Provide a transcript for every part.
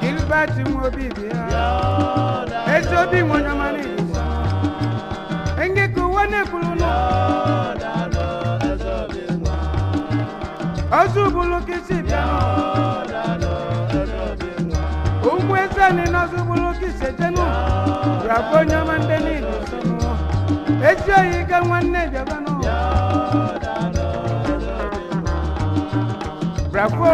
Gilbert Nwobi bịa ezi obi nwe onye ọma n'Igbo ndị ka uwe na-ekwuru nụ ọzọ bụlụ ka isi bịa ụmụ eze anyị n'ọzọ bụlụ ka isi ejenụ bravo onye ọma ndị niile sonụ ezi oyi ka nwanne bịabanụ bravo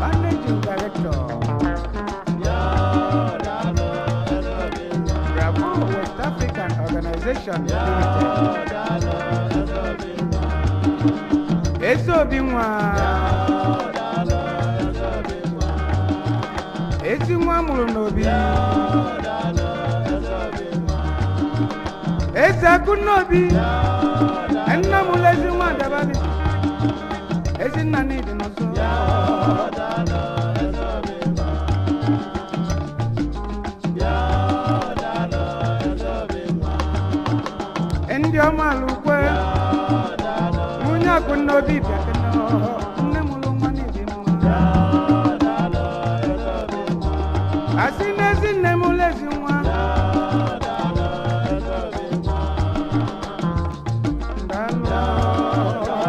managing director Bravo West African Organization Limited. Ezi obi nwa ezi nwa mụrụ n'obi ezi akụ n'obi nna m ụlọ ezi nwa adababi ezi nna n'ịdị n'ụzọ ndị ọma ala ukwe nwunye akụ n'obi bịa kene nne m ụlụ nwa n'ịdị mma asị n'ezi nne m ụlọ ezi nwa Daalụ.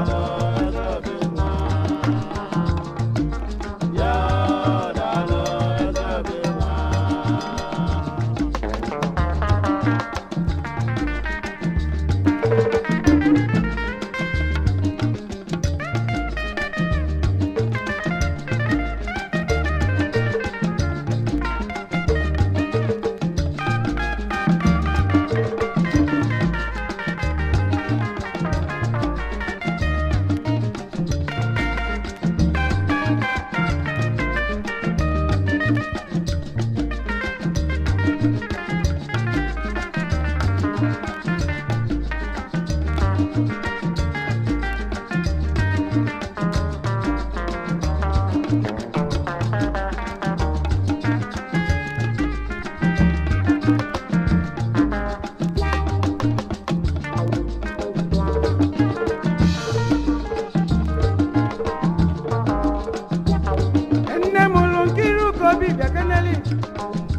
Nne m ụlụ nkiri ụka obi bịa keneli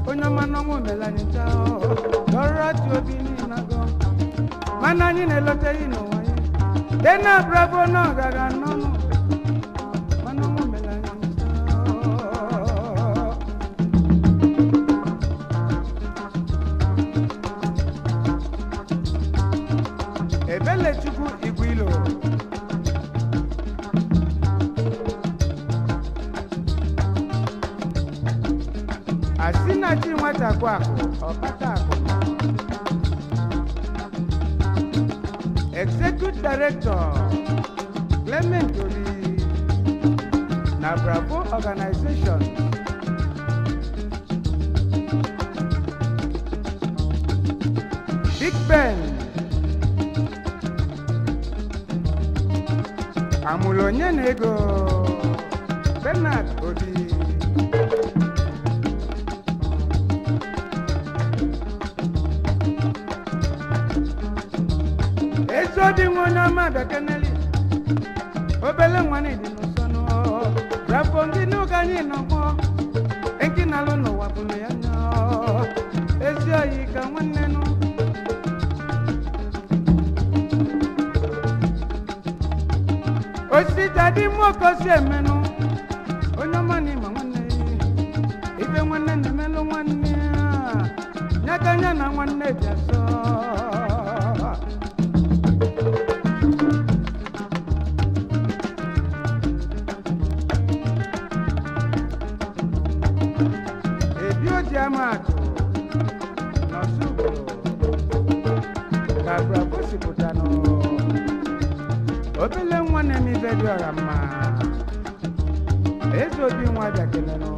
onye ọma n'ọnwụ mere anyị ncha dọrọ ti obi niile agọ mana anyị na-eloteghị n'ụwa ya dena bravo na ọgaga n'ọnụ mana ọnwụ mere anyị ncha. Ebelechukwu Igwilo, Asinachi nwatakwu akụ ọkpata akụ, Executive Director Clement Obi na Bravo Organization. Big Ben amụrụ onye na ego Bernard Obi, ezi obi nwa onye ọma bịakeneli obele nwa na ịdị n'ụsọnụ Bravo ndị n'ụka anyị nọgbọ nke na-alụ n'ụwa bụrụ ya nọ ezi oyi ka nwanne nụ osita dị mmokosi emenụ onye ọma na ịma nwanne ya ife nwanne na-emelụ nwanne ya nyaka anya na nwanne bịa sọ. Ebi oji ama atụ n'Ọsụgbo ka Bravo si pụtanụ obele nwa na-eme ife dị ọra mma. Eze obi nwa bịakenenụ.